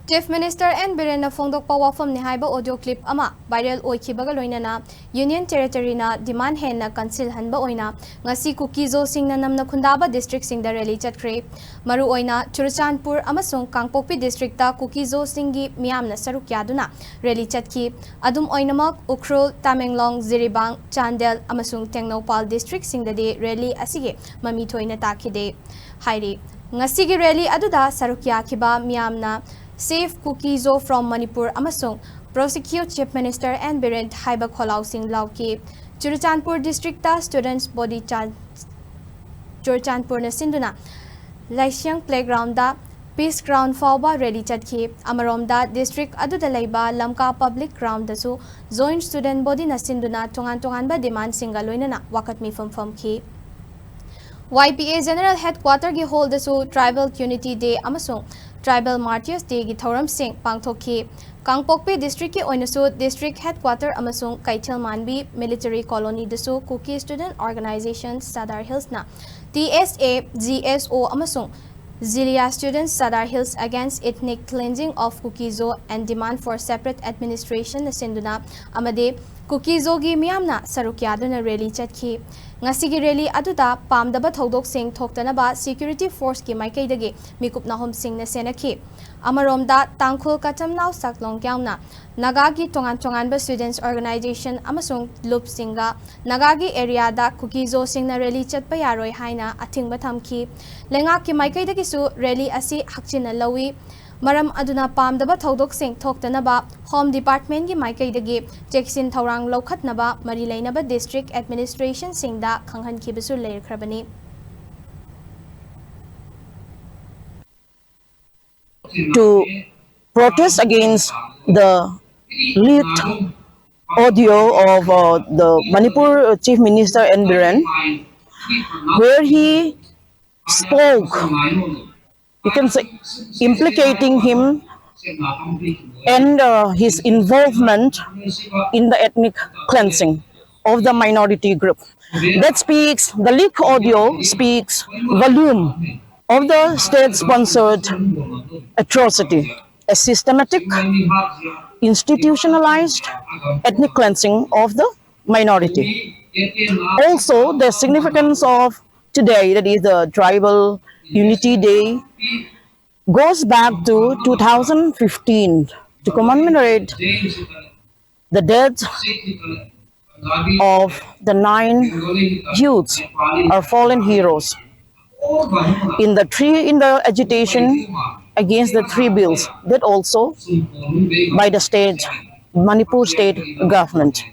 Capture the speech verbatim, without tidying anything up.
Chief Minister N Birenna ꯐꯣꯡꯗꯣꯛꯄ ꯋꯥꯐꯝꯅꯤ ꯍꯥꯏꯕ audio clip ꯑꯃ viral ꯑꯣꯏꯈꯤꯕꯒ ꯂꯣꯏꯅꯅ Union Territoryꯅ demand ꯍꯦꯟꯅ ꯀꯟꯁꯤꯜꯍꯟꯕ ꯑꯣꯏꯅ ꯉꯁꯤ ꯀꯨꯀꯤꯖꯣꯁꯤꯡꯅ ꯅꯝꯅ ꯈꯨꯟꯗꯥꯕ districtꯁꯤꯡꯗ rally ꯆꯠꯈ꯭ꯔꯦ꯫ ꯃꯔꯨꯑꯣꯏꯅ ꯆꯨꯔꯆꯥꯟꯄꯨꯔ ꯑꯃꯁꯨꯡ ꯀꯥꯡꯄꯣꯛꯄꯤ districtꯇ ꯀꯨꯀꯤꯖꯣꯁꯤꯡꯒꯤ ꯃꯤꯌꯥꯝꯅ ꯁꯔꯨꯛ ꯌꯥꯗꯨꯅ rally ꯆꯠꯈꯤ꯫ ꯑꯗꯨꯝ ꯑꯣꯏꯅꯃꯛ ꯎꯈ꯭ꯔꯨꯜ, ꯇꯃꯦꯡꯂꯣꯡ, ꯖꯤꯔꯤꯕꯥꯝ, ꯆꯥꯟꯗꯦꯜ ꯑꯃꯁꯨꯡ ꯇꯦꯡꯅꯧꯄꯥꯜ districtꯁꯤꯡꯗꯗꯤ rally ꯑꯁꯤꯒꯤ ꯃꯃꯤ ꯊꯣꯏꯅ ꯇꯥꯈꯤꯗꯦ ꯍꯥꯏꯔꯤ꯫ ꯉꯁꯤꯒꯤ rally ꯑꯗꯨꯗ ꯁꯔꯨꯛ ꯌꯥꯈꯤꯕ ꯃꯤꯌꯥꯝꯅ Save Kuki-Zo from Manipur ꯑꯃꯁꯨꯡ Prosecute Chief Minister N Biren ꯍꯥꯏꯕ ꯈꯣꯜꯂꯥꯎꯁꯤꯡ ꯂꯥꯎꯈꯤ꯫ ꯆꯨꯔꯆꯥꯟꯄꯨꯔ districtꯇ students body ꯆꯥꯟ-, ꯆꯨꯔꯆꯥꯟꯄꯨꯔꯅ ꯁꯤꯟꯗꯨꯅ ꯂꯥꯏꯁꯦꯡ playgroundꯗ Peace Ground ꯐꯥꯎꯕ rally ꯆꯠꯈꯤ꯫ ꯑꯃꯔꯣꯝꯗ district ꯑꯗꯨꯗ ꯂꯩꯕ ꯂꯝꯀꯥ public groundꯗꯁꯨ Joint Student Bodyꯅ ꯁꯤꯟꯗꯨꯅ ꯇꯣꯉꯥꯟ ꯇꯣꯉꯥꯟꯕ demandꯁꯤꯡꯒ ꯂꯣꯏꯅꯅ ꯋꯥꯀꯠ ꯃꯤꯐꯝ ꯐꯝꯈꯤ꯫ Y P A General Headquarterꯒꯤ hallꯗꯁꯨ Tribal Unity Day ꯑꯃꯁꯨꯡ Tribal Martyrs Dayꯒꯤ ꯊꯧꯔꯝꯁꯤꯡ ꯄꯥꯡꯊꯣꯛꯈꯤ꯫ ꯀꯥꯡꯄꯣꯛꯄꯤ districtꯀꯤ ꯑꯣꯏꯅꯁꯨ district headquarter ꯑꯃꯁꯨꯡ ꯀꯩꯊꯦꯜ ꯃꯥꯟꯕꯤ military colonyꯗꯁꯨ Kuki Student Organisation Sadar Hillsꯅ T S A, G S O ꯑꯃꯁꯨꯡ Zilia Students Sadar Hills Against Ethnic Cleansing of Kuki-Zo and Demand for Separate Administrationꯅ ꯁꯤꯟꯗꯨꯅ ꯑꯃꯗꯤ ꯀꯨꯀꯤꯖꯣꯒꯤ ꯃꯤꯌꯥꯝꯅ ꯁꯔꯨꯛ ꯌꯥꯗꯨꯅ rally ꯆꯠꯈꯤ꯫ ꯉꯁꯤꯒꯤ rally ꯑꯗꯨꯗ ꯄꯥꯝꯗꯕ ꯊꯧꯗꯣꯛꯁꯤꯡ ꯊꯣꯛꯇꯅꯕ security forceꯀꯤ ꯃꯥꯏꯀꯩꯗꯒꯤ ꯃꯤꯀꯨꯞ ꯅꯥꯍꯣꯝꯁꯤꯡꯅ ꯁꯦꯟꯅꯈꯤ꯫ ꯑꯃꯔꯣꯝꯗ ꯇꯥꯡꯈꯨꯜ ꯀꯆꯝꯅꯥꯎ ꯁꯛꯂꯣꯡ ꯀ꯭ꯌꯥꯎꯅ ꯅꯥꯒꯥꯒꯤ ꯇꯣꯉꯥꯟ ꯇꯣꯉꯥꯟꯕ students organisation ꯑꯃꯁꯨꯡ ꯂꯨꯞꯁꯤꯡꯒ ꯅꯥꯒꯥꯒꯤ areaꯗ ꯀꯨꯀꯤꯖꯣꯁꯤꯡꯅ rally ꯆꯠꯄ ꯌꯥꯔꯣꯏ ꯍꯥꯏꯅ ꯑꯊꯤꯡꯕ ꯊꯝꯈꯤ꯫ ꯂꯩꯉꯥꯛꯀꯤ ꯃꯥꯏꯀꯩꯗꯒꯤꯁꯨ rally ꯑꯁꯤ ꯍꯛꯆꯤꯟꯅ ꯂꯧꯏ꯫ ꯃꯔꯝ ꯑꯗꯨꯅ ꯄꯥꯝꯗꯕ ꯊꯧꯗꯣꯛꯁꯤꯡ ꯊꯣꯛꯇꯅꯕ Home Departmentꯀꯤ ꯃꯥꯏꯀꯩꯗꯒꯤ ꯆꯦꯛꯁꯤꯟ ꯊꯧꯔꯥꯡ ꯂꯧꯈꯠꯅꯕ ꯃꯔꯤ ꯂꯩꯅꯕ district administrationꯁꯤꯡꯗ ꯈꯪꯍꯟꯈꯤꯕꯁꯨ ꯂꯩꯈ꯭ꯔꯕꯅꯤ꯫ To protest against the leaked audio of, uh, the Manipur Chief Minister N Biren, where he spoke, you can say, implicating him and, uh, his involvement in the ethnic cleansing of the minority group. That speaks, the leaked audio speaks volume of the state-sponsored atrocity. a systematic, institutionalized ethnic cleansing of the minority. Also, the significance of today, that is the Tribal Unity Day, goes back to two thousand fifteen to commemorate the death of the nine youths, our fallen heroes, in the three in the agitation against the three bills, that also by the state, Manipur state government.